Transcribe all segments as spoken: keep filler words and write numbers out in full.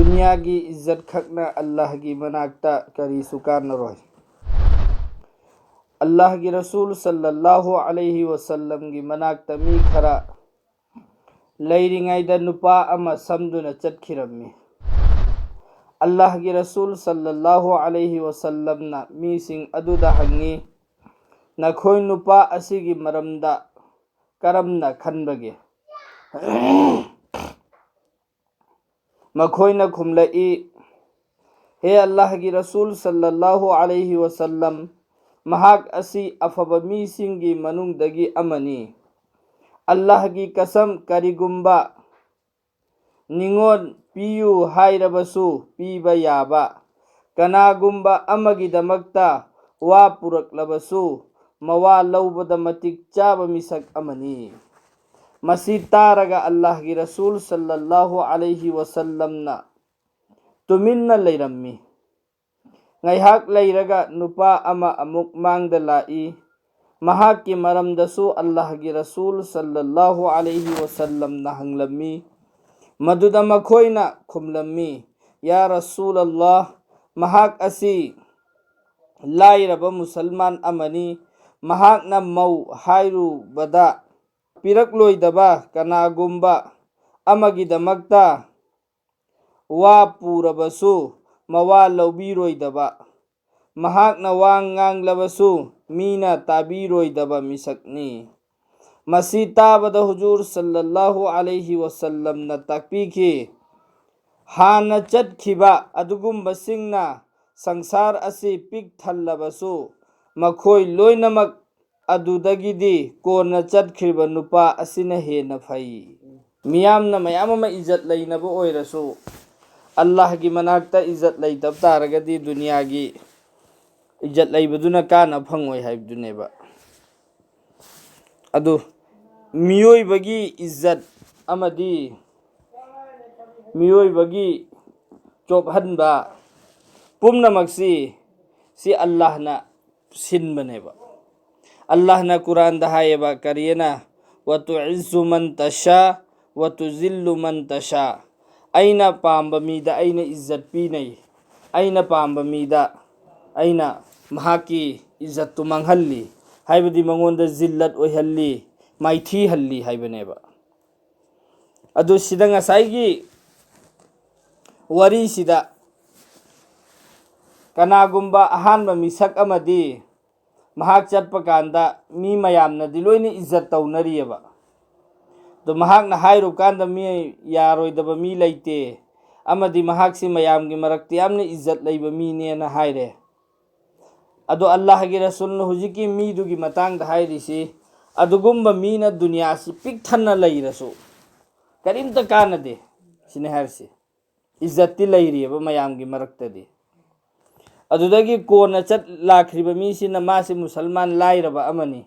ꯗꯨꯅꯤꯌꯥꯒꯤ ꯏꯖꯠ ꯈꯛꯅ ꯑꯜꯂꯥꯍꯒꯤ ꯃꯅꯥꯛꯇ ꯀꯔꯤꯁꯨ ꯀꯥꯟꯅꯔꯣꯏ꯫ ꯑꯜꯂꯥꯍꯒꯤ ꯔꯁꯨꯜ ꯁꯜꯂꯜꯂꯥꯍꯨ ꯑꯂꯩꯍꯤ ꯋꯁꯜꯂꯝꯒꯤ ꯃꯅꯥꯛꯇ ꯃꯤ ꯈꯔ ꯂꯩꯔꯤꯉꯩꯗ ꯅꯨꯄꯥ ꯑꯃ ꯁꯝꯗꯨꯅ ꯆꯠꯈꯤꯔꯝꯃꯤ꯫ ꯑꯜꯂꯥꯍꯒꯤ ꯔꯁꯨꯜ ꯁꯜꯂꯜꯂꯥꯍꯨ ꯑꯂꯩꯍꯤ ꯋꯁꯜꯂꯝꯅ ꯃꯤꯁꯤꯡ ꯑꯗꯨꯗ ꯍꯪꯉꯤ, "ꯅꯈꯣꯏ ꯅꯨꯄꯥ ꯑꯁꯤꯒꯤ ꯃꯔꯝꯗ ꯀꯔꯝꯅ ꯈꯟꯕꯒꯦ?" ꯃꯈꯣꯏꯅ ꯈꯨꯝꯂꯛꯏ, "ꯍꯦ ꯑꯜꯂꯥꯍꯒꯤ ꯔꯁꯨꯜ ꯁꯜꯂꯜꯂꯥꯍꯨ ꯑꯂꯩꯍꯤ ꯋꯁꯜꯂꯝ, ꯃꯍꯥꯛ ꯑꯁꯤ ꯑꯐꯕ ꯃꯤꯁꯤꯡꯒꯤ ꯃꯅꯨꯡꯗꯒꯤ ꯑꯃꯅꯤ꯫ ꯑꯜꯂꯥꯍꯒꯤ ꯀꯁꯝ, ꯀꯔꯤꯒꯨꯝꯕ ꯅꯤꯉꯣꯜ ꯄꯤꯌꯨ ꯍꯥꯏꯔꯕꯁꯨ ꯄꯤꯕ ꯌꯥꯕ, ꯀꯅꯥꯒꯨꯝꯕ ꯑꯃꯒꯤꯗꯃꯛꯇ ꯋꯥ ꯄꯨꯔꯛꯂꯕꯁꯨ ꯃꯋꯥ ꯂꯧꯕꯗ ꯃꯇꯤꯛ ꯆꯥꯕ ꯃꯤꯁꯛ ꯑꯃꯅꯤ"꯫ ꯃꯁꯤ ꯇꯥꯔꯒ ꯑꯜꯂꯥꯍꯒꯤ ꯔꯁꯨꯜ ꯁꯜꯂꯜꯂꯥꯍꯨ ꯑꯂꯩꯍꯤ ꯋꯁꯜꯂꯝꯅ ꯇꯨꯃꯤꯟꯅ ꯂꯩꯔꯝꯃꯤ꯫ ꯉꯥꯏꯍꯥꯛ ꯂꯩꯔꯒ ꯅꯨꯄꯥ ꯑꯃ ꯑꯃꯨꯛ ꯃꯥꯡꯗ ꯂꯥꯛꯏ꯫ ꯃꯍꯥꯛꯀꯤ ꯃꯔꯝꯗꯁꯨ ꯑꯜꯂꯥꯍꯒꯤ ꯔꯁꯨꯜ ꯁꯜꯂꯜꯂꯥꯍꯨ ꯑꯂꯩꯍꯤ ꯋꯁꯜꯂꯝꯅ ꯍꯪꯂꯝꯃꯤ꯫ ꯃꯗꯨꯗ ꯃꯈꯣꯏꯅ ꯈꯨꯝꯂꯝꯃꯤ, "ꯌꯥ ꯔꯁꯨꯜ ꯑꯜꯂꯥꯍ, ꯃꯍꯥꯛ ꯑꯁꯤ ꯂꯥꯏꯔꯕ ꯃꯨꯁꯜꯃꯥꯟ ꯑꯃꯅꯤ꯫ ꯃꯍꯥꯛꯅ ꯃꯧ ꯍꯥꯏꯔꯨꯕꯗ ꯄꯤꯔꯛꯂꯣꯏꯗꯕ, ꯀꯅꯥꯒꯨꯝꯕ ꯑꯃꯒꯤꯗꯃꯛꯇ ꯋꯥ ꯄꯨꯔꯕꯁꯨ ꯃꯋꯥ ꯂꯧꯕꯤꯔꯣꯏꯗꯕ, ꯃꯍꯥꯛꯅ ꯋꯥ ꯉꯥꯡꯂꯕꯁꯨ ꯃꯤꯅ ꯇꯥꯕꯤꯔꯣꯏꯗꯕ ꯃꯤꯁꯛꯅꯤ"꯫ ꯃꯁꯤ ꯇꯥꯕꯗ ꯍꯨꯖꯨꯔ ꯁꯜꯂꯜꯂꯥꯍꯨ ꯑꯂꯩꯍꯤ ꯋꯁꯜꯂꯝꯅ ꯇꯥꯛꯄꯤꯈꯤ, ꯍꯥꯟꯅ ꯆꯠꯈꯤꯕ ꯑꯗꯨꯒꯨꯝꯕꯁꯤꯡꯅ ꯁꯪꯁꯥꯔ ꯑꯁꯤ ꯄꯤꯛ ꯊꯜꯂꯕꯁꯨ, ꯃꯈꯣꯏ ꯂꯣꯏꯅꯃꯛ ꯑꯗꯨꯗꯒꯤꯗꯤ ꯀꯣꯟꯅ ꯆꯠꯈ꯭ꯔꯤꯕ ꯅꯨꯄꯥ ꯑꯁꯤꯅ ꯍꯦꯟꯅ ꯐꯩ꯫ ꯃꯤꯌꯥꯝꯅ ꯃꯌꯥꯝ ꯑꯃ ꯏꯖꯠ ꯂꯩꯅꯕ ꯑꯣꯏꯔꯁꯨ, ꯑꯜꯂꯥꯍꯒꯤ ꯃꯅꯥꯛꯇ ꯏꯖꯠ ꯂꯩꯇꯕ ꯇꯥꯔꯒꯗꯤ, ꯗꯨꯅꯤꯌꯥꯒꯤ ꯏꯖꯠ ꯂꯩꯕꯗꯨꯅ ꯀꯥꯟꯅꯕ ꯐꯪꯉꯣꯏ ꯍꯥꯏꯕꯗꯨꯅꯦꯕ꯫ ꯑꯗꯨ ꯃꯤꯑꯣꯏꯕꯒꯤ ꯏꯖꯠ ꯑꯃꯗꯤ ꯃꯤꯑꯣꯏꯕꯒꯤ ꯆꯣꯞꯍꯟꯕ ꯄꯨꯝꯅꯃꯛꯁꯤ, ꯁꯤ ꯑꯜꯂꯥꯍꯅ ꯁꯤꯟꯕꯅꯦꯕ꯫ ꯑꯜꯂꯥꯍꯅ ꯀꯨꯔꯥꯟꯗ ꯍꯥꯏꯌꯦꯕ, ꯀꯔꯤꯑꯅ, "ꯋꯇꯨꯏꯖꯨ ꯃꯟ ꯇꯁꯥ, ꯋꯇꯨꯖꯤꯜꯂꯨ ꯃꯟ ꯇꯁꯥ"꯫ ꯑꯩꯅ ꯄꯥꯝꯕ ꯃꯤꯗ ꯑꯩꯅ ꯏꯖꯠ ꯄꯤꯅꯩ, ꯑꯩꯅ ꯄꯥꯝꯕ ꯃꯤꯗ ꯑꯩꯅ ꯃꯍꯥꯛꯀꯤ ꯏꯖꯠꯇꯨ ꯃꯥꯡꯍꯜꯂꯤ, ꯍꯥꯏꯕꯗꯤ ꯃꯉꯣꯟꯗ ꯖꯤꯜꯂꯠ ꯑꯣꯏꯍꯜꯂꯤ, ꯃꯥꯏꯊꯤꯍꯜꯂꯤ ꯍꯥꯏꯕꯅꯦꯕ꯫ ꯑꯗꯨ ꯁꯤꯗ ꯉꯁꯥꯏꯒꯤ ꯋꯥꯔꯤꯁꯤꯗ ꯀꯅꯥꯒꯨꯝꯕ ꯑꯍꯥꯟꯕ ꯃꯤꯁꯛ ꯑꯃꯗꯤ ꯃꯍꯥꯛ ꯆꯠꯄ ꯀꯥꯟꯗ ꯃꯤ ꯃꯌꯥꯝꯅꯗꯤ ꯂꯣꯏꯅ ꯏꯖꯠ ꯇꯧꯅꯔꯤꯑꯕ꯫ ꯑꯗꯣ ꯃꯍꯥꯛꯅ ꯍꯥꯏꯔꯨꯕ ꯀꯥꯟꯗ ꯃꯤ ꯌꯥꯔꯣꯏꯗꯕ ꯃꯤ ꯂꯩꯇꯦ, ꯑꯃꯗꯤ ꯃꯍꯥꯛꯁꯤ ꯃꯌꯥꯝꯒꯤ ꯃꯔꯛꯇ ꯌꯥꯝꯅ ꯏꯖꯠ ꯂꯩꯕ ꯃꯤꯅꯦꯅ ꯍꯥꯏꯔꯦ꯫ ꯑꯗꯣ ꯑꯜꯂꯥꯍꯒꯤ ꯔꯁꯨꯜꯅ ꯍꯧꯖꯤꯛꯀꯤ ꯃꯤꯗꯨꯒꯤ ꯃꯇꯥꯡꯗ ꯍꯥꯏꯔꯤꯁꯤ, ꯑꯗꯨꯒꯨꯝꯕ ꯃꯤꯅ ꯗꯨꯅꯤꯌꯥꯁꯤ ꯄꯤꯛ ꯊꯟꯅ ꯂꯩꯔꯁꯨ ꯀꯔꯤꯝꯇ ꯀꯥꯟꯅꯗꯦ ꯁꯤꯅꯤ ꯍꯥꯏꯔꯤꯁꯤ꯫ ꯏꯖꯠꯇꯤ ꯂꯩꯔꯤꯑꯕ ꯃꯌꯥꯝꯒꯤ ꯃꯔꯛꯇꯗꯤ꯫ ꯑꯗꯨꯗꯒꯤ ꯀꯣꯟꯅ ꯆꯠ ꯂꯥꯛꯈ꯭ꯔꯤꯕ ꯃꯤꯁꯤꯅ ꯃꯥꯁꯤ ꯃꯨꯁꯜꯃꯥꯟ ꯂꯥꯏꯔꯕ ꯑꯃꯅꯤ,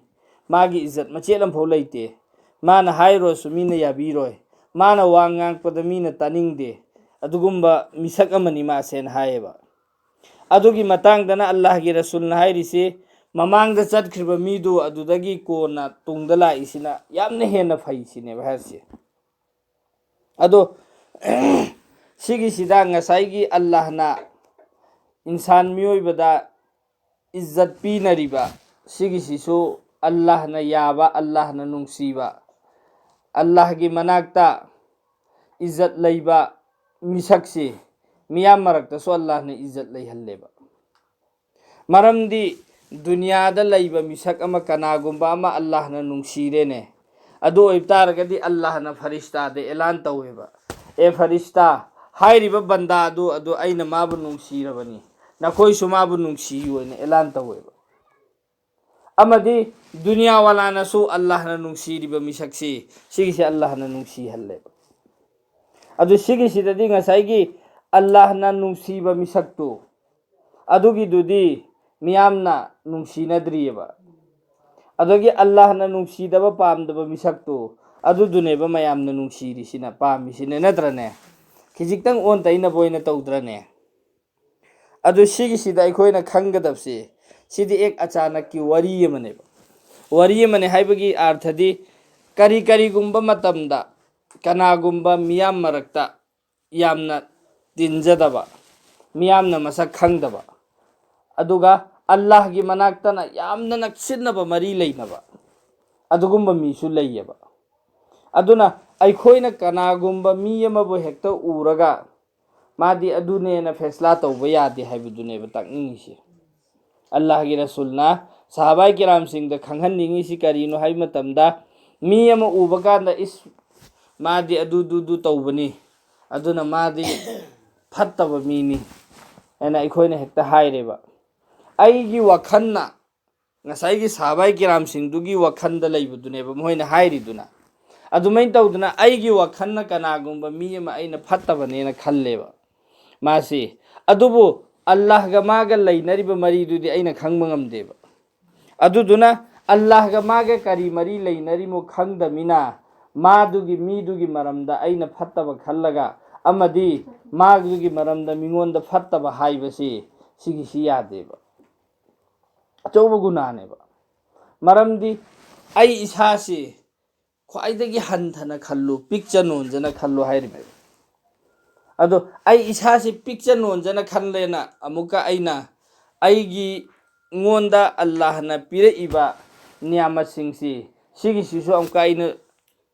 ꯃꯥꯒꯤ ꯏꯖꯠ ꯃꯆꯦꯠ ꯑꯃꯐꯥꯎ ꯂꯩꯇꯦ, ꯃꯥꯅ ꯍꯥꯏꯔꯨꯔꯁꯨ ꯃꯤꯅ ꯌꯥꯕꯤꯔꯣꯏ, ꯃꯥꯅ ꯋꯥ ꯉꯥꯡꯄꯗ ꯃꯤꯅ ꯇꯥꯅꯤꯡꯗꯦ, ꯑꯗꯨꯒꯨꯝꯕ ꯃꯤꯁꯛ ꯑꯃꯅꯤ ꯃꯥꯁꯦꯅ ꯍꯥꯏꯌꯦꯕ꯫ ꯑꯗꯨꯒꯤ ꯃꯇꯥꯡꯗꯅ ꯑꯜꯂꯥꯍꯒꯤ ꯔꯁꯨꯜꯅ ꯍꯥꯏꯔꯤꯁꯤ, ꯃꯃꯥꯡꯗ ꯆꯠꯈ꯭ꯔꯤꯕ ꯃꯤꯗꯨ ꯑꯗꯨꯗꯒꯤ ꯀꯣꯟꯅ ꯇꯨꯡꯗ ꯂꯥꯛꯏꯁꯤꯅ ꯌꯥꯝꯅ ꯍꯦꯟꯅ ꯐꯩ ꯁꯤꯅꯦꯕ ꯍꯥꯏꯔꯤꯁꯦ꯫ ꯑꯗꯣ ꯁꯤꯒꯤꯁꯤꯗ ꯉꯁꯥꯏꯒꯤ ꯑꯜꯂꯥꯍꯅ ꯏꯟꯁꯥꯟ ꯃꯤꯑꯣꯏꯕꯗ ꯏꯖꯠ ꯄꯤꯅꯔꯤꯕ ꯁꯤꯒꯤꯁꯤꯁꯨ ꯑꯜꯂꯥꯍꯅ ꯌꯥꯕ, ꯑꯜꯂꯥꯍꯅ ꯅꯨꯡꯁꯤꯕ, ꯑꯜꯂꯥꯍꯒꯤ ꯃꯅꯥꯛꯇ ꯏꯖꯠ ꯂꯩꯕ ꯃꯤꯁꯛꯁꯤ ꯃꯤꯌꯥꯝ ꯃꯔꯛꯇꯁꯨ ꯑꯜꯂꯥꯍꯅ ꯏꯖꯠ ꯂꯩꯍꯜꯂꯦꯕ꯫ ꯃꯔꯝꯗꯤ ꯗꯨꯅꯤꯌꯥꯗ ꯂꯩꯕ ꯃꯤꯁꯛ ꯑꯃ, ꯀꯅꯥꯒꯨꯝꯕ ꯑꯃ ꯑꯜꯂꯥꯍꯅ ꯅꯨꯡꯁꯤꯔꯦꯅꯦ, ꯑꯗꯨ ꯑꯣꯏꯕ ꯇꯥꯔꯒꯗꯤ ꯑꯜꯂꯥꯍꯅ ꯐꯔꯤꯁꯇꯥꯗ ꯑꯦꯂꯥꯟ ꯇꯧꯋꯦꯕ, "ꯑꯦ ꯐꯔꯤꯁꯇꯥ, ꯍꯥꯏꯔꯤꯕ ꯕꯟꯗꯥ ꯑꯗꯨ, ꯑꯗꯨ ꯑꯩꯅ ꯃꯥꯕꯨ ꯅꯨꯡꯁꯤꯔꯕꯅꯤ, ꯅꯈꯣꯏꯁꯨ ꯃꯥꯕꯨ ꯅꯨꯡꯁꯤꯌꯨ" ꯍꯥꯏꯅ ꯑꯦꯂꯥꯟ ꯇꯧꯋꯦꯕ꯫ ꯑꯃꯗꯤ ꯗꯨꯅꯤꯌꯥ ꯋꯥꯂꯥꯅꯁꯨ ꯑꯜꯂꯥꯍꯅ ꯅꯨꯡꯁꯤꯔꯤꯕ ꯃꯤꯁꯛꯁꯤ, ꯁꯤꯒꯤꯁꯦ ꯑꯜꯂꯥꯍꯅ ꯅꯨꯡꯁꯤꯍꯜꯂꯦꯕ꯫ ꯑꯗꯨ ꯁꯤꯒꯤꯁꯤꯗꯗꯤ ꯉꯁꯥꯏꯒꯤ ꯑꯜꯂꯥꯍꯅ ꯅꯨꯡꯁꯤꯕ ꯃꯤꯁꯛꯇꯨ, ꯑꯗꯨꯒꯤꯗꯨꯗꯤ ꯃꯤꯌꯥꯝꯅ ꯅꯨꯡꯁꯤꯅꯗ꯭ꯔꯤꯑꯕ꯫ ꯑꯗꯒꯤ ꯑꯜꯂꯥꯍꯅ ꯅꯨꯡꯁꯤꯗꯕ ꯄꯥꯝꯗꯕ ꯃꯤꯁꯛꯇꯨ, ꯑꯗꯨꯗꯨꯅꯦꯕ ꯃꯌꯥꯝꯅ ꯅꯨꯡꯁꯤꯔꯤꯁꯤꯅ, ꯄꯥꯝꯃꯤꯁꯤꯅ, ꯅꯠꯇ꯭ꯔꯅꯦ? ꯈꯤꯖꯤꯛꯇꯪ ꯑꯣꯟ ꯇꯩꯅꯕ ꯑꯣꯏꯅ ꯇꯧꯗ꯭ꯔꯅꯦ? ꯑꯗꯨ ꯁꯤꯒꯤꯁꯤꯗ ꯑꯩꯈꯣꯏꯅ ꯈꯪꯒꯗꯕꯁꯤ, ꯁꯤꯗꯤ ꯑꯦꯛ ꯑꯆꯥꯅꯛꯀꯤ ꯋꯥꯔꯤ ꯑꯃꯅꯦꯕ꯫ ꯋꯥꯔꯤ ꯑꯃꯅꯦ ꯍꯥꯏꯕꯒꯤ ꯑꯥꯔꯊꯗꯤ, ꯀꯔꯤ ꯀꯔꯤꯒꯨꯝꯕ ꯃꯇꯝꯗ ꯀꯅꯥꯒꯨꯝꯕ ꯃꯤꯌꯥꯝ ꯃꯔꯛꯇ ꯌꯥꯝꯅ ꯇꯤꯟꯖꯗꯕ, ꯃꯤꯌꯥꯝꯅ ꯃꯁꯛ ꯈꯪꯗꯕ, ꯑꯗꯨꯒ ꯑꯜꯂꯥꯍꯒꯤ ꯃꯅꯥꯛꯇꯅ ꯌꯥꯝꯅ ꯅꯛꯁꯤꯟꯅꯕ ꯃꯔꯤ ꯂꯩꯅꯕ ꯑꯗꯨꯒꯨꯝꯕ ꯃꯤꯁꯨ ꯂꯩꯌꯦꯕ꯫ ꯑꯗꯨꯅ ꯑꯩꯈꯣꯏꯅ ꯀꯅꯥꯒꯨꯝꯕ ꯃꯤ ꯑꯃꯕꯨ ꯍꯦꯛꯇ ꯎꯔꯒ ꯃꯥꯗꯤ ꯑꯗꯨꯅꯦꯅ ꯐꯦꯁꯂꯥ ꯇꯧꯕ ꯌꯥꯗꯦ ꯍꯥꯏꯕꯗꯨꯅꯦꯕ ꯇꯥꯛꯅꯤꯡꯉꯤꯁꯦ꯫ ꯑꯜꯂꯥꯍꯒꯤ ꯔꯁꯨꯜꯅ ꯁꯍꯥꯕꯥꯏ ꯀꯤꯔꯥꯝꯁꯤꯡꯗ ꯈꯪꯍꯟꯅꯤꯡꯉꯤꯁꯤ ꯀꯔꯤꯅꯣ ꯍꯥꯏꯕ ꯃꯇꯝꯗ, ꯃꯤ ꯑꯃ ꯎꯕ ꯀꯥꯟꯗ, "ꯏꯁ, ꯃꯥꯗꯤ ꯑꯗꯨꯗꯨꯗꯨ ꯇꯧꯕꯅꯤ, ꯑꯗꯨꯅ ꯃꯥꯗꯤ ꯐꯠꯇꯕ ꯃꯤꯅꯤ" ꯍꯥꯏꯅ ꯑꯩꯈꯣꯏꯅ ꯍꯦꯛꯇ ꯍꯥꯏꯔꯦꯕ꯫ ꯑꯩꯒꯤ ꯋꯥꯈꯜꯅ ꯉꯁꯥꯏꯒꯤ ꯁꯍꯥꯕꯥꯏ ꯀꯤꯔꯥꯝꯁꯤꯡꯗꯨꯒꯤ ꯋꯥꯈꯜꯗ ꯂꯩꯕꯗꯨꯅꯦꯕ ꯃꯈꯣꯏꯅ ꯍꯥꯏꯔꯤꯗꯨꯅ꯫ ꯑꯗꯨꯃꯥꯏꯅ ꯇꯧꯗꯅ ꯑꯩꯒꯤ ꯋꯥꯈꯜꯅ ꯀꯅꯥꯒꯨꯝꯕ ꯃꯤ ꯑꯃ ꯑꯩꯅ ꯐꯠꯇꯕꯅꯦꯅ ꯈꯜꯂꯦꯕ ꯃꯥꯁꯤ꯫ ꯑꯗꯨꯕꯨ ꯑꯜꯂꯥꯍꯒ ꯃꯥꯒ ꯂꯩꯅꯔꯤꯕ ꯃꯔꯤꯗꯨꯗꯤ ꯑꯩꯅ ꯈꯪꯕ ꯉꯝꯗꯦꯕ꯫ ꯑꯗꯨꯗꯨꯅ ꯑꯜꯂꯥꯍꯒ ꯃꯥꯒ ꯀꯔꯤ ꯃꯔꯤ ꯂꯩꯅꯔꯤꯃꯣ ꯈꯪꯗꯃꯤꯅ, ꯃꯥꯗꯨꯒꯤ ꯃꯤꯗꯨꯒꯤ ꯃꯔꯝꯗ ꯑꯩꯅ ꯐꯠꯇꯕ ꯈꯜꯂꯒ ꯑꯃꯗꯤ ꯃꯥꯗꯨꯒꯤ ꯃꯔꯝꯗ ꯃꯤꯉꯣꯟꯗ ꯐꯠꯇꯕ ꯍꯥꯏꯕꯁꯤ, ꯁꯤꯒꯤꯁꯤ ꯌꯥꯗꯦꯕ꯫ ꯑꯆꯧꯕ ꯒꯨꯅꯥꯅꯦꯕ꯫ ꯃꯔꯝꯗꯤ ꯑꯩ ꯏꯁꯥꯁꯤ ꯈ꯭ꯋꯥꯏꯗꯒꯤ ꯍꯟꯊꯅ ꯈꯜꯂꯨ, ꯄꯤꯛꯆ ꯅꯣꯟꯖꯅ ꯈꯜꯂꯨ ꯍꯥꯏꯔꯤꯕꯅꯦꯕ꯫ ꯑꯗꯣ ꯑꯩ ꯏꯁꯥꯁꯤ ꯄꯤꯛꯆ ꯅꯣꯟꯖꯅ ꯈꯜꯂꯦꯅ ꯑꯃꯨꯛꯀ ꯑꯩꯅ ꯑꯩꯒꯤ, ꯑꯩꯉꯣꯟꯗ ꯑꯜꯂꯥꯍꯅ ꯄꯤꯔꯛꯏꯕ ꯅꯤꯌꯥꯃꯠꯁꯤꯡꯁꯤ, ꯁꯤꯒꯤꯁꯤꯁꯨ ꯑꯃꯨꯛꯀ ꯑꯩꯅ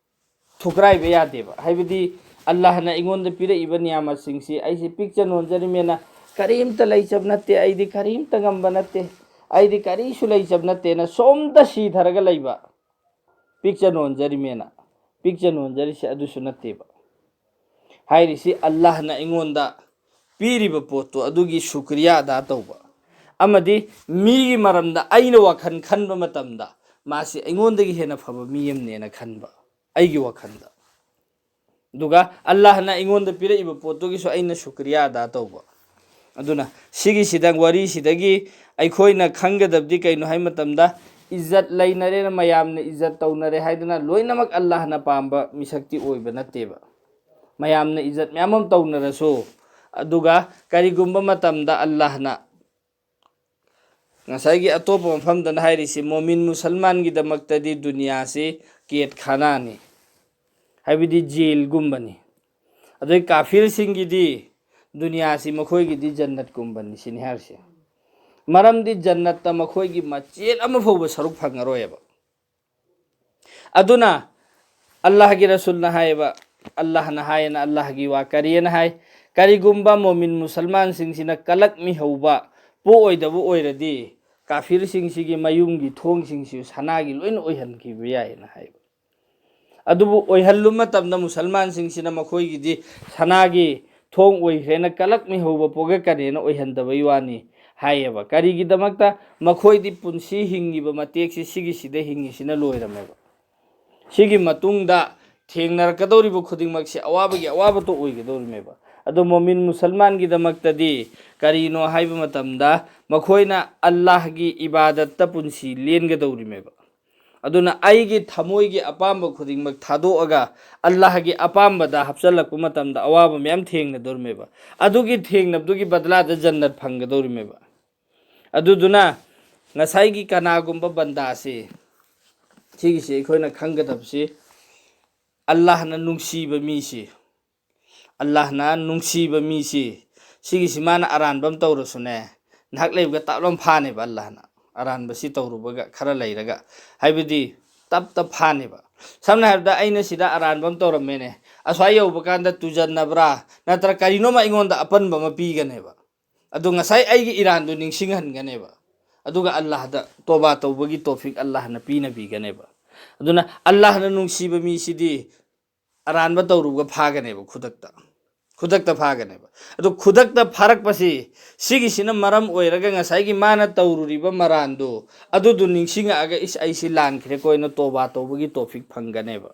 ꯊꯨꯒꯥꯏꯕ ꯌꯥꯗꯦꯕ꯫ ꯍꯥꯏꯕꯗꯤ ꯑꯜꯂꯥꯍꯅ ꯑꯩꯉꯣꯟꯗ ꯄꯤꯔꯛꯏꯕ ꯅꯤꯌꯥꯃꯠꯁꯤꯡꯁꯤ ꯑꯩꯁꯤ ꯄꯤꯛꯆ ꯅꯣꯟꯖꯔꯤꯃꯦꯅ, "ꯀꯔꯤꯝꯇ ꯂꯩꯖꯕ ꯅꯠꯇꯦ, ꯑꯩꯗꯤ ꯀꯔꯤꯝꯇ ꯉꯝꯕ ꯅꯠꯇꯦ, ꯑꯩꯗꯤ ꯀꯔꯤꯁꯨ ꯂꯩꯖꯕ ꯅꯠꯇꯦꯅ" ꯁꯣꯝꯇ ꯁꯤꯊꯔꯒ ꯂꯩꯕ, ꯄꯤꯛꯆ ꯅꯣꯟꯖꯔꯤꯃꯦꯅ꯫ ꯄꯤꯛꯆ ꯅꯣꯟꯖꯔꯤꯁꯦ ꯑꯗꯨꯁꯨ ꯅꯠꯇꯦꯕ꯫ ꯍꯥꯏꯔꯤꯁꯤ ꯑꯜꯂꯥꯍꯅ ꯑꯩꯉꯣꯟꯗ ꯄꯤꯔꯤꯕ ꯄꯣꯠꯇꯣ ꯑꯗꯨꯒꯤ ꯁꯨꯀ꯭ꯔꯤꯌꯥ ꯑꯗꯥ ꯇꯧꯕ, ꯑꯃꯗꯤ ꯃꯤꯒꯤ ꯃꯔꯝꯗ ꯑꯩꯅ ꯋꯥꯈꯜ ꯈꯟꯕ ꯃꯇꯝꯗ ꯃꯥꯁꯤ ꯑꯩꯉꯣꯟꯗꯒꯤ ꯍꯦꯟꯅ ꯐꯕ ꯃꯤ ꯑꯃꯅꯦꯅ ꯈꯟꯕ, ꯑꯩꯒꯤ ꯋꯥꯈꯜꯗ꯫ ꯑꯗꯨꯒ ꯑꯜꯂꯥꯍꯅ ꯑꯩꯉꯣꯟꯗ ꯄꯤꯔꯛꯏꯕ ꯄꯣꯠꯇꯨꯒꯤꯁꯨ ꯑꯩꯅ ꯁꯨꯀ꯭ꯔꯤꯌꯥ ꯑꯗꯥ ꯇꯧꯕ꯫ ꯑꯗꯨꯅ ꯁꯤꯒꯤꯁꯤꯗ, ꯋꯥꯔꯤꯁꯤꯗꯒꯤ ꯑꯩꯈꯣꯏꯅ ꯈꯪꯒꯗꯕꯗꯤ ꯀꯩꯅꯣ ꯍꯥꯏꯕ ꯃꯇꯝꯗ, ꯏꯖꯠ ꯂꯩꯅꯔꯦꯅ, ꯃꯌꯥꯝꯅ ꯏꯖꯠ ꯇꯧꯅꯔꯦ ꯍꯥꯏꯗꯅ ꯂꯣꯏꯅꯃꯛ ꯑꯜꯂꯥꯍꯅ ꯄꯥꯝꯕ ꯃꯤꯁꯛꯇꯤ ꯑꯣꯏꯕ ꯅꯠꯇꯦꯕ꯫ ꯃꯌꯥꯝꯅ ꯏꯖꯠ ꯃꯌꯥꯝ ꯑꯃ ꯇꯧꯅꯔꯁꯨ, ꯑꯗꯨꯒ ꯀꯔꯤꯒꯨꯝꯕ ꯃꯇꯝꯗ ꯑꯜꯂꯥꯍꯅ ꯉꯁꯥꯏꯒꯤ ꯑꯇꯣꯞꯄ ꯃꯐꯝꯗꯅ ꯍꯥꯏꯔꯤꯁꯤ, ꯃꯣꯃꯤꯟ ꯃꯨꯁꯜꯃꯥꯟꯒꯤꯗꯃꯛꯇꯗꯤ ꯗꯨꯅꯤꯌꯥꯁꯤ ꯀꯦꯠꯈꯥꯅꯥꯅꯤ, ꯍꯥꯏꯕꯗꯤ ꯖꯦꯜꯒꯨꯝꯕꯅꯤ꯫ ꯑꯗꯩ ꯀꯥꯐꯤꯔꯁꯤꯡꯒꯤꯗꯤ ꯗꯨꯅꯤꯌꯥꯁꯤ ꯃꯈꯣꯏꯒꯤꯗꯤ ꯖꯟꯅꯠꯀꯨꯝꯕꯅꯤ ꯁꯤꯅꯤ ꯍꯥꯏꯔꯤꯁꯦ꯫ ꯃꯔꯝꯗꯤ ꯖꯟꯅꯠꯇ ꯃꯈꯣꯏꯒꯤ ꯃꯆꯦꯠ ꯑꯃ ꯐꯥꯎꯕ ꯁꯔꯨꯛ ꯐꯪꯉꯔꯣꯏꯕ꯫ ꯑꯗꯨꯅ ꯑꯜꯂꯥꯍꯒꯤ ꯔꯁꯨꯜꯅ ꯍꯥꯏꯌꯦꯕ, ꯑꯜꯂꯥꯍꯅ ꯍꯥꯏꯌꯦꯅ, ꯑꯜꯂꯥꯍꯒꯤ ꯋꯥ ꯀꯔꯤꯑꯅ ꯍꯥꯏ? "ꯀꯔꯤꯒꯨꯝꯕ ꯃꯣꯃꯤꯟ ꯃꯨꯁꯜꯃꯥꯟꯁꯤꯡꯁꯤꯅ ꯀꯂꯛꯃꯤꯍꯧꯕ ꯄꯣꯛꯑꯣꯏꯗꯕ ꯑꯣꯏꯔꯗꯤ, ꯀꯥꯐꯤꯔꯁꯤꯡꯁꯤꯒꯤ ꯃꯌꯨꯝꯒꯤ ꯊꯣꯡꯁꯤꯡꯁꯤ ꯁꯅꯥꯒꯤ ꯂꯣꯏꯅ ꯑꯣꯏꯍꯟꯈꯤꯕ ꯌꯥꯏꯑꯅ" ꯍꯥꯏꯕ꯫ ꯑꯗꯨꯕꯨ ꯑꯣꯏꯍꯜꯂꯨ ꯃꯇꯝꯗ ꯃꯨꯁꯜꯃꯥꯟꯁꯤꯡꯁꯤꯅ ꯃꯈꯣꯏꯒꯤꯗꯤ ꯁꯅꯥꯒꯤ ꯊꯣꯡ ꯑꯣꯏꯈ꯭ꯔꯦꯅ, ꯀꯂꯛꯃꯤꯍꯧꯕ ꯄꯣꯛꯂꯛꯀꯅꯦꯅ ꯑꯣꯏꯍꯟꯗꯕꯩ ꯋꯥꯅꯤ ꯍꯥꯏꯌꯦꯕ꯫ ꯀꯔꯤꯒꯤꯗꯃꯛꯇ? ꯃꯈꯣꯏꯗꯤ ꯄꯨꯟꯁꯤ ꯍꯤꯡꯉꯤꯕ ꯃꯇꯦꯛꯁꯤ ꯁꯤꯒꯤꯁꯤꯗ ꯍꯤꯡꯉꯤꯁꯤꯅ ꯂꯣꯏꯔꯝꯃꯦꯕ꯫ ꯁꯤꯒꯤ ꯃꯇꯨꯡꯗ ꯊꯦꯡꯅꯔꯛꯀꯗꯧꯔꯤꯕ ꯈꯨꯗꯤꯡꯃꯛꯁꯦ ꯑꯋꯥꯕꯒꯤ ꯑꯋꯥꯕꯇ ꯑꯣꯏꯒꯗꯧꯔꯤꯃꯦꯕ꯫ ꯑꯗꯣ ꯃꯣꯃꯤꯟ ꯃꯨꯁꯜꯃꯥꯟꯒꯤꯗꯃꯛꯇꯗꯤ ꯀꯔꯤꯅꯣ ꯍꯥꯏꯕ ꯃꯇꯝꯗ, ꯃꯈꯣꯏꯅ ꯑꯜꯂꯥꯍꯒꯤ ꯏꯕꯥꯗꯠꯇ ꯄꯨꯟꯁꯤ ꯂꯦꯟꯒꯗꯧꯔꯤꯃꯦꯕ꯫ ꯑꯗꯨꯅ ꯑꯩꯒꯤ ꯊꯃꯣꯏꯒꯤ ꯑꯄꯥꯝꯕ ꯈꯨꯗꯤꯡꯃꯛ ꯊꯥꯗꯣꯛꯑꯒ ꯑꯜꯂꯥꯍꯒꯤ ꯑꯄꯥꯝꯕꯗ ꯍꯥꯞꯆꯤꯜꯂꯛꯄ ꯃꯇꯝꯗ ꯑꯋꯥꯕ ꯃꯌꯥꯝ ꯊꯦꯡꯅꯗꯧꯔꯤꯃꯦꯕ꯫ ꯑꯗꯨꯒꯤ ꯊꯦꯡꯅꯕꯗꯨꯒꯤ ꯕꯗꯂꯥꯗ ꯖꯟꯅꯠ ꯐꯪꯒꯗꯧꯔꯤꯃꯦꯕ꯫ ꯑꯗꯨꯗꯨꯅ ꯉꯁꯥꯏꯒꯤ ꯀꯅꯥꯒꯨꯝꯕ ꯕꯟꯗꯥꯁꯤ, ꯁꯤꯒꯤꯁꯤ ꯑꯩꯈꯣꯏꯅ ꯈꯪꯒꯗꯕꯁꯤ, ꯑꯜꯂꯥꯍꯅ ꯅꯨꯡꯁꯤꯕ ꯃꯤꯁꯤ, ꯑꯜꯂꯥꯍꯅ ꯅꯨꯡꯁꯤꯕ ꯃꯤꯁꯤ, ꯁꯤꯒꯤꯁꯤ ꯃꯥꯅ ꯑꯔꯥꯟꯕ ꯑꯃ ꯇꯧꯔꯁꯨꯅꯦ, ꯉꯥꯏꯍꯥꯛ ꯂꯩꯕꯒ ꯇꯞ ꯂꯥꯎꯅ ꯐꯥꯅꯦꯕ ꯑꯜꯂꯥꯍꯅ꯫ ꯑꯔꯥꯟꯕꯁꯤ ꯇꯧꯔꯨꯕꯒ ꯈꯔ ꯂꯩꯔꯒ, ꯍꯥꯏꯕꯗꯤ ꯇꯞ ꯇꯞ ꯐꯥꯅꯦꯕ꯫ ꯁꯝꯅ ꯍꯥꯏꯔꯕꯗ, ꯑꯩꯅ ꯁꯤꯗ ꯑꯔꯥꯟꯕ ꯑꯃ ꯇꯧꯔꯝꯃꯦꯅꯦ, ꯑꯁ꯭ꯋꯥꯏ ꯌꯧꯕ ꯀꯥꯟꯗ ꯇꯨꯖꯟꯅꯕ꯭ꯔꯥ, ꯅꯠꯇ꯭ꯔ ꯀꯔꯤꯅꯣꯝꯃ ꯑꯩꯉꯣꯟꯗ ꯑꯄꯟꯕ ꯑꯃ ꯄꯤꯒꯅꯦꯕ꯫ ꯑꯗꯨ ꯉꯁꯥꯏ ꯑꯩꯒꯤ ꯏꯔꯥꯟꯗꯨ ꯅꯤꯡꯁꯤꯡꯍꯟꯒꯅꯦꯕ꯫ ꯑꯗꯨꯒ ꯑꯜꯂꯥꯍꯗ ꯇꯣꯕꯥ ꯇꯧꯕꯒꯤ ꯇꯣꯐꯤꯛ ꯑꯜꯂꯥꯍꯅ ꯄꯤꯅꯕꯤꯒꯅꯦꯕ꯫ ꯑꯗꯨꯅ ꯑꯜꯂꯥꯍꯅ ꯅꯨꯡꯁꯤꯕ ꯃꯤꯁꯤꯗꯤ ꯑꯔꯥꯟꯕ ꯇꯧꯔꯨꯕꯒ ꯐꯥꯒꯅꯦꯕ ꯈꯨꯗꯛꯇ꯫ ꯈꯨꯗꯛꯇ ꯐꯥꯒꯅꯦꯕ꯫ ꯑꯗꯨ ꯈꯨꯗꯛꯇ ꯐꯥꯔꯛꯄꯁꯤ, ꯁꯤꯒꯤꯁꯤꯅ ꯃꯔꯝ ꯑꯣꯏꯔꯒ ꯉꯁꯥꯏꯒꯤ ꯃꯥꯅ ꯇꯧꯔꯨꯔꯤꯕ ꯃꯔꯥꯟꯗꯨ, ꯑꯗꯨꯗꯨ ꯅꯤꯡꯁꯤꯡꯉꯛꯑꯒ, "ꯏꯁ, ꯑꯩꯁꯤ ꯂꯥꯟꯈ꯭ꯔꯦꯀꯣ" ꯍꯥꯏꯅ ꯇꯣꯕꯥ ꯇꯧꯕꯒꯤ ꯇꯣꯐꯤꯛ ꯐꯪꯒꯅꯦꯕ꯫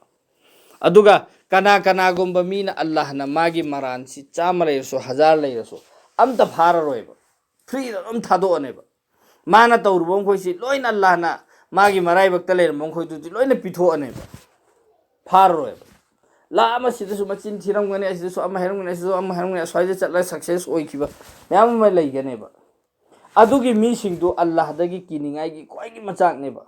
ꯑꯗꯨꯒ ꯀꯅꯥ ꯀꯅꯥꯒꯨꯝꯕ ꯃꯤꯅ ꯑꯜꯂꯥꯍꯅ ꯃꯥꯒꯤ ꯃꯔꯥꯟꯁꯤ ꯆꯥꯝꯃ ꯂꯩꯔꯁꯨ, ꯍꯖꯥꯔ ꯂꯩꯔꯁꯨ, ꯑꯝꯇ ꯐꯥꯔꯔꯣꯏꯕ, ꯐ꯭ꯔꯤꯗ ꯑꯗꯨꯝ ꯊꯥꯗꯣꯛꯑꯅꯦꯕ꯫ ꯃꯥꯅ ꯇꯧꯔꯨꯕ ꯃꯈꯣꯏꯁꯤ ꯂꯣꯏꯅ ꯑꯜꯂꯥꯍꯅ ꯃꯥꯒꯤ ꯃꯔꯥꯏꯕꯛꯇ ꯂꯩꯔꯝꯕ ꯃꯈꯣꯏꯗꯨꯗꯤ ꯂꯣꯏꯅ ꯄꯤꯊꯣꯛꯑꯅꯦꯕ, ꯐꯥꯔꯔꯣꯏꯕ꯫ ꯂꯥꯛ ꯑꯃ ꯁꯤꯗꯁꯨ ꯃꯆꯤꯟ ꯊꯤꯔꯝꯒꯅꯤ, ꯑꯁꯤꯗꯁꯨ ꯑꯃ ꯍꯥꯏꯔꯝꯒꯅꯤ, ꯑꯁꯤꯗꯁꯨ ꯑꯃ ꯍꯥꯏꯔꯝꯒꯅꯤ, ꯑꯁ꯭ꯋꯥꯏꯗ ꯆꯠꯂꯒ ꯁꯛꯁꯦꯁ ꯑꯣꯏꯈꯤꯕ ꯃꯌꯥꯝ ꯑꯃ ꯂꯩꯒꯅꯦꯕ꯫ ꯑꯗꯨꯒꯤ ꯃꯤꯁꯤꯡꯗꯨ ꯑꯜꯂꯥꯍꯗꯒꯤ ꯀꯤꯅꯤꯡꯉꯥꯏꯒꯤ ꯈ꯭ꯋꯥꯏꯒꯤ ꯃꯆꯥꯛꯅꯦꯕ꯫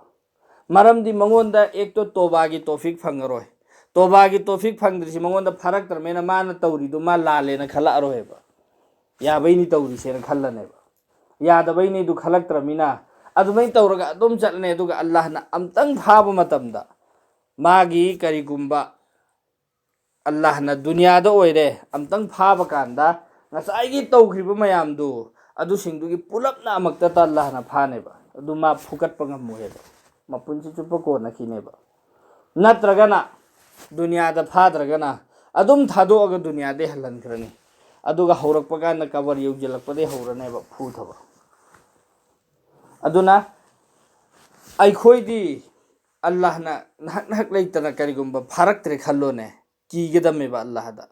ꯃꯔꯝꯗꯤ ꯃꯉꯣꯟꯗ ꯑꯦꯛꯇꯣ ꯇꯣꯕꯥꯒꯤ ꯇꯣꯐꯤꯛ ꯐꯪꯉꯔꯣꯏ꯫ ꯇꯣꯕꯥꯒꯤ ꯇꯣꯐꯤꯛ ꯐꯪꯗ꯭ꯔꯤꯁꯤ ꯃꯉꯣꯟꯗ ꯐꯥꯔꯛꯇ꯭ꯔꯕꯅꯤꯅ ꯃꯥꯅ ꯇꯧꯔꯤꯗꯨ ꯃꯥ ꯂꯥꯜꯂꯦꯅ ꯈꯜꯂꯛꯑꯔꯣꯏꯕ꯫ ꯌꯥꯕꯩꯅꯤ ꯇꯧꯔꯤꯁꯦꯅ ꯈꯜꯂꯅꯦꯕ꯫ ꯌꯥꯗꯕꯩꯅꯤ ꯑꯗꯨ ꯈꯜꯂꯛꯇ꯭ꯔꯕꯅꯤꯅ ꯑꯗꯨꯃꯥꯏꯅ ꯇꯧꯔꯒ ꯑꯗꯨꯝ ꯆꯠꯂꯅꯤ꯫ ꯑꯗꯨꯒ ꯑꯜꯂꯥꯍꯅ ꯑꯝꯇꯪ ꯐꯥꯕ ꯃꯇꯝꯗ ꯃꯥꯒꯤ ꯀꯔꯤꯒꯨꯝꯕ ꯑꯜꯂꯥꯍꯅ ꯗꯨꯅꯤꯌꯥꯗ ꯑꯣꯏꯔꯦ ꯑꯝꯇꯪ ꯐꯥꯕ ꯀꯥꯟꯗ ꯉꯁꯥꯏꯒꯤ ꯇꯧꯈ꯭ꯔꯤꯕ ꯃꯌꯥꯝꯗꯨ ꯑꯗꯨꯁꯤꯡꯗꯨꯒꯤ ꯄꯨꯂꯞꯅ ꯑꯃꯛꯇꯇ ꯑꯜꯂꯥꯍꯅ ꯐꯥꯅꯦꯕ꯫ ꯑꯗꯨ ꯃꯥ ꯐꯨꯀꯠꯄ ꯉꯝꯃꯣꯏ ꯍꯥꯏꯕ꯫ ꯃꯄꯨꯟꯁꯤ ꯆꯨꯞꯄ ꯀꯣꯟꯅꯈꯤꯅꯦꯕ꯫ ꯅꯠꯇ꯭ꯔꯒꯅ ꯗꯨꯅꯤꯌꯥꯗ ꯐꯥꯗ꯭ꯔꯒꯅ ꯑꯗꯨꯝ ꯊꯥꯗꯣꯛꯑꯒ ꯗꯨꯅꯤꯌꯥꯗꯩ ꯍꯜꯍꯟꯈ꯭ꯔꯅꯤ꯫ ꯑꯗꯨꯒ ꯍꯧꯔꯛꯄ ꯀꯥꯟꯗ ꯀꯕꯔ ꯌꯧꯁꯤꯜꯂꯛꯄꯗꯩ ꯍꯧꯔꯅꯦꯕ ꯐꯨ ꯊꯕ꯫ ꯑꯗꯨꯅ ꯑꯩꯈꯣꯏꯗꯤ ꯑꯜꯂꯥꯍꯅ ꯅꯍꯛ ꯅꯍꯛ ꯂꯩꯇꯅ ꯀꯔꯤꯒꯨꯝꯕ ꯐꯥꯔꯛꯇ꯭ꯔꯦ ꯈꯜꯂꯣꯅꯦ, ꯀꯤꯒꯗꯝꯃꯦꯕ ꯑꯜꯂꯥꯍꯗ꯫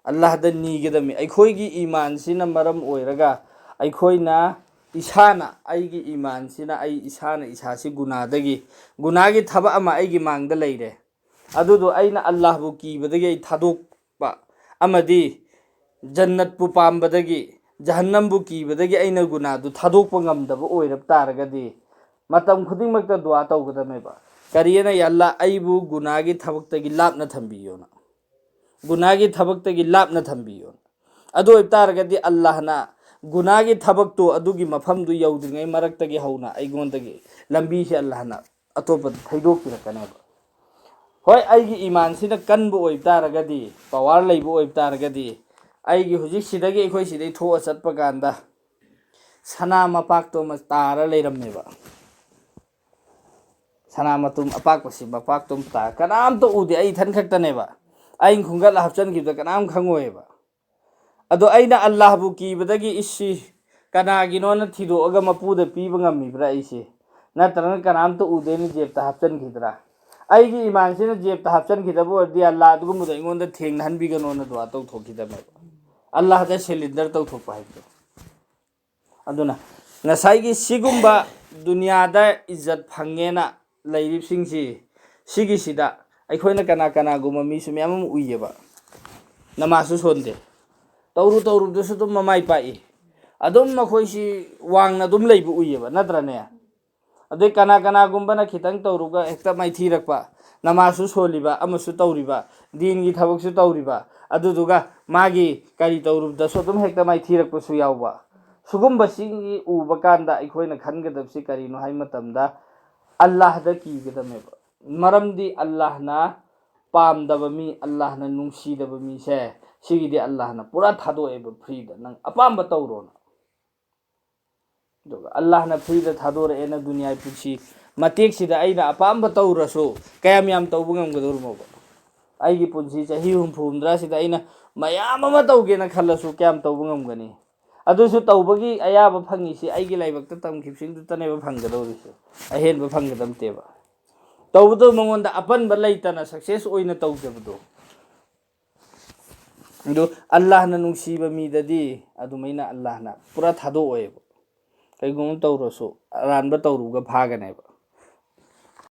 ꯑꯜꯂꯥꯍꯗ ꯅꯤꯒꯗꯝꯃꯤ꯫ ꯑꯩꯈꯣꯏꯒꯤ ꯏꯃꯥꯟꯁꯤꯅ ꯃꯔꯝ ꯑꯣꯏꯔꯒ ꯑꯩꯈꯣꯏꯅ ꯏꯁꯥꯅ, ꯑꯩꯒꯤ ꯏꯃꯥꯟꯁꯤꯅ ꯑꯩ ꯏꯁꯥꯅ ꯏꯁꯥꯁꯤ ꯒꯨꯅꯥꯗꯒꯤ, ꯒꯨꯅꯥꯒꯤ ꯊꯕꯛ ꯑꯃ ꯑꯩꯒꯤ ꯃꯥꯡꯗ ꯂꯩꯔꯦ, ꯑꯗꯨꯗꯣ ꯑꯩꯅ ꯑꯜꯂꯥꯍꯕꯨ ꯀꯤꯕꯗꯒꯤ ꯑꯩ ꯊꯥꯗꯣꯛꯄ ꯑꯃꯗꯤ ꯖꯟꯅꯠꯄꯨ ꯄꯥꯝꯕꯗꯒꯤ ꯖꯍꯟꯅꯝꯕꯨ ꯀꯤꯕꯗꯒꯤ ꯑꯩꯅ ꯒꯨꯅꯥꯗꯨ ꯊꯥꯗꯣꯛꯄ ꯉꯝꯗꯕ ꯑꯣꯏꯔꯕ ꯇꯥꯔꯒꯗꯤ ꯃꯇꯝ ꯈꯨꯗꯤꯡꯃꯛꯇ ꯗꯨꯋꯥ ꯇꯧꯒꯗꯕꯅꯦꯕ꯫ ꯀꯔꯤꯅ? "ꯌꯥ ꯑꯜꯂꯥ, ꯑꯩꯕꯨ ꯒꯨꯅꯥꯒꯤ ꯊꯕꯛꯇꯒꯤ ꯂꯥꯞꯅ ꯊꯝꯕꯤꯌꯣꯅ, ꯒꯨꯅꯥꯒꯤ ꯊꯕꯛꯇꯒꯤ ꯂꯥꯞꯅ ꯊꯝꯕꯤꯌꯣꯅ"꯫ ꯑꯗꯨ ꯑꯣꯏꯕ ꯇꯥꯔꯒꯗꯤ ꯑꯜꯂꯥꯍꯅ ꯒꯨꯅꯥꯒꯤ ꯊꯕꯛꯇꯨ ꯑꯗꯨꯒꯤ ꯃꯐꯝꯗꯨ ꯌꯧꯗ꯭ꯔꯤꯉꯩ ꯃꯔꯛꯇꯒꯤ ꯍꯧꯅ ꯑꯩꯉꯣꯟꯗꯒꯤ ꯂꯝꯕꯤꯁꯦ ꯑꯜꯂꯥꯍꯅ ꯑꯇꯣꯞꯄꯗ ꯊꯩꯗꯣꯛꯄꯤꯔꯛꯀꯅꯦꯕ꯫ ꯍꯣꯏ, ꯑꯩꯒꯤ ꯏꯃꯥꯟꯁꯤꯅ ꯀꯟꯕ ꯑꯣꯏꯕ ꯇꯥꯔꯒꯗꯤ, ꯄꯋꯥꯔ ꯂꯩꯕ ꯑꯣꯏꯕ ꯇꯥꯔꯒꯗꯤ, ꯑꯩꯒꯤ ꯍꯧꯖꯤꯛ ꯁꯤꯗꯒꯤ ꯑꯩꯈꯣꯏ ꯁꯤꯗꯩ ꯊꯣꯛꯑ ꯆꯠꯄ ꯀꯥꯟꯗ ꯁꯅꯥ ꯃꯄꯥꯛꯇꯣ ꯑꯃ ꯇꯥꯔ ꯂꯩꯔꯝꯃꯦꯕ꯫ ꯁꯅꯥ ꯃꯇꯨꯝ ꯑꯄꯥꯛꯄꯁꯤ ꯃꯄꯥꯛꯇꯣ ꯑꯃ ꯇꯥꯔ ꯀꯅꯥꯝꯇ ꯎꯗꯦ, ꯑꯩ ꯏꯊꯟ ꯈꯛꯇꯅꯦꯕ꯫ ꯑꯩꯅ ꯈꯨꯟꯒꯠꯂ ꯍꯥꯞꯆꯤꯟꯈꯤꯕꯗ ꯀꯅꯥꯝ ꯈꯪꯉꯣꯏꯕ꯫ ꯑꯗꯣ ꯑꯩꯅ ꯑꯜꯂꯥꯍꯕꯨ ꯀꯤꯕꯗꯒꯤ ꯏꯁꯁꯤ ꯀꯅꯥꯒꯤꯅꯣꯅ ꯊꯤꯗꯣꯛꯑꯒ ꯃꯄꯨꯗ ꯄꯤꯕ ꯉꯝꯃꯤꯕ꯭ꯔꯥ ꯑꯩꯁꯦ? ꯅꯠꯇ꯭ꯔꯒꯅ ꯀꯅꯥꯝꯇ ꯎꯗꯦꯅ ꯖꯦꯞꯇ ꯍꯥꯞꯆꯤꯟꯈꯤꯗ꯭ꯔꯥ? ꯑꯩꯒꯤ ꯏꯃꯥꯟꯁꯤꯅ ꯖꯦꯞꯇ ꯍꯥꯞꯆꯤꯟꯈꯤꯗꯕ ꯑꯣꯏꯔꯗꯤ ꯑꯜꯂꯥ ꯑꯗꯨꯒꯨꯝꯕꯗꯣ ꯑꯩꯉꯣꯟꯗ ꯊꯦꯡꯅꯍꯟꯕꯤꯒꯅꯣꯅ ꯗꯨꯋꯥ ꯇꯧꯊꯣꯛꯈꯤꯗꯕꯅꯦꯕ꯫ ꯑꯜꯂꯥꯍꯗ ꯁꯦꯂꯦꯟꯗꯔ ꯇꯧꯊꯣꯛꯄ ꯍꯥꯏꯕꯗꯣ꯫ ꯑꯗꯨꯅ ꯉꯁꯥꯏꯒꯤ ꯁꯤꯒꯨꯝꯕ ꯗꯨꯅꯤꯌꯥꯗ ꯏꯖꯠ ꯐꯪꯉꯦꯅ ꯂꯩꯔꯤꯕꯁꯤꯡꯁꯤ, ꯁꯤꯒꯤꯁꯤꯗ ꯑꯩꯈꯣꯏꯅ ꯀꯅꯥ ꯀꯅꯥꯒꯨꯝꯕ ꯃꯤꯁꯨ ꯃꯌꯥꯝ ꯑꯃ ꯎꯏꯌꯦꯕ, ꯅꯃꯥꯖꯁꯨ ꯁꯣꯟꯗꯦ, ꯇꯧꯔꯨ ꯇꯧꯔꯨꯕꯗꯁꯨ ꯑꯗꯨꯝ ꯃꯃꯥꯏ ꯄꯥꯛꯏ, ꯑꯗꯨꯝ ꯃꯈꯣꯏꯁꯤ ꯋꯥꯡꯅ ꯑꯗꯨꯝ ꯂꯩꯕ ꯎꯏꯌꯦꯕ, ꯅꯠꯇ꯭ꯔꯅꯦ? ꯑꯗꯩ ꯀꯅꯥ ꯀꯅꯥꯒꯨꯝꯕꯅ ꯈꯤꯇꯪ ꯇꯧꯔꯨꯕꯒ ꯍꯦꯛꯇ ꯃꯥꯏꯊꯤꯔꯛꯄ, ꯅꯃꯥꯖꯁꯨ ꯁꯣꯜꯂꯤꯕ, ꯑꯃꯁꯨ ꯇꯧꯔꯤꯕ, ꯗꯤꯟꯒꯤ ꯊꯕꯛꯁꯨ ꯇꯧꯔꯤꯕ, ꯑꯗꯨꯗꯨꯒ ꯃꯥꯒꯤ ꯀꯔꯤ ꯇꯧꯔꯨꯕꯗꯁꯨ ꯑꯗꯨꯝ ꯍꯦꯛꯇ ꯃꯥꯏꯊꯤꯔꯛꯄꯁꯨ ꯌꯥꯎꯕ꯫ ꯁꯤꯒꯨꯝꯕꯁꯤꯡꯒꯤ ꯎꯕ ꯀꯥꯟꯗ ꯑꯩꯈꯣꯏꯅ ꯈꯟꯒꯗꯕꯁꯤ ꯀꯔꯤꯅꯣ ꯍꯥꯏꯕ ꯃꯇꯝꯗ, ꯑꯜꯂꯥꯍꯗ ꯀꯤꯒꯗꯕꯅꯦꯕ꯫ ꯃꯔꯝꯗꯤ ꯑꯜꯂꯥꯍꯅ ꯄꯥꯝꯗꯕ ꯃꯤ, ꯑꯜꯂꯥꯍꯅ ꯅꯨꯡꯁꯤꯗꯕ ꯃꯤꯁꯦ, ꯁꯤꯒꯤꯗꯤ ꯑꯜꯂꯥꯍꯅ ꯄꯨꯔꯥ ꯊꯥꯗꯣꯛꯑꯦꯕ, ꯐ꯭ꯔꯤꯗ ꯅꯪ ꯑꯄꯥꯝꯕ ꯇꯧꯔꯣꯅ꯫ ꯑꯗꯨꯒ ꯑꯜꯂꯥꯍꯅ ꯐ꯭ꯔꯤꯗ ꯊꯥꯗꯣꯔꯛꯑꯦꯅ ꯗꯨꯅꯤꯌꯥꯒꯤ ꯄꯨꯟꯁꯤ ꯃꯇꯦꯛꯁꯤꯗ ꯑꯩꯅ ꯑꯄꯥꯝꯕ ꯇꯧꯔꯁꯨ ꯀꯌꯥꯝ ꯌꯥꯝ ꯇꯧꯕ ꯉꯝꯒꯗꯧꯔꯤꯃꯣꯕ? ꯑꯩꯒꯤ ꯄꯨꯟꯁꯤ ꯆꯍꯤ ꯍꯨꯝꯐꯨ ꯍꯨꯝꯗ꯭ꯔꯥꯁꯤꯗ ꯑꯩꯅ ꯃꯌꯥꯝ ꯑꯃ ꯇꯧꯒꯦꯅ ꯈꯜꯂꯁꯨ ꯀꯌꯥꯝ ꯇꯧꯕ ꯉꯝꯒꯅꯤ? ꯑꯗꯨꯁꯨ ꯇꯧꯕꯒꯤ ꯑꯌꯥꯕ ꯐꯪꯉꯤꯁꯤ ꯑꯩꯒꯤ ꯂꯥꯏꯕꯛꯇ ꯇꯝꯈꯤꯕꯁꯤꯡꯗꯨꯇꯅꯦꯕ ꯐꯪꯒꯗꯧꯔꯤꯁꯦ, ꯑꯍꯦꯟꯕ ꯐꯪꯒꯗꯕ ꯅꯠꯇꯦꯕ꯫ ꯇꯧꯕꯗꯣ ꯃꯉꯣꯟꯗ ꯑꯄꯟꯕ ꯂꯩꯇꯅ ꯁꯛꯁꯦꯁ ꯑꯣꯏꯅ ꯇꯧꯖꯕꯗꯣ꯫ ꯑꯗꯨ ꯑꯜꯂꯥꯍꯅ ꯅꯨꯡꯁꯤꯕ ꯃꯤꯗꯗꯤ ꯑꯗꯨꯃꯥꯏꯅ ꯑꯜꯂꯥꯍꯅ ꯄꯨꯔꯥ ꯊꯥꯗꯣꯛꯑꯣꯏꯕ꯫ ꯀꯩꯒꯨꯝꯕ ꯇꯧꯔꯁꯨ ꯑꯔꯥꯟꯕ ꯇꯧꯔꯨꯕꯒ ꯐꯥꯒꯅꯦꯕ꯫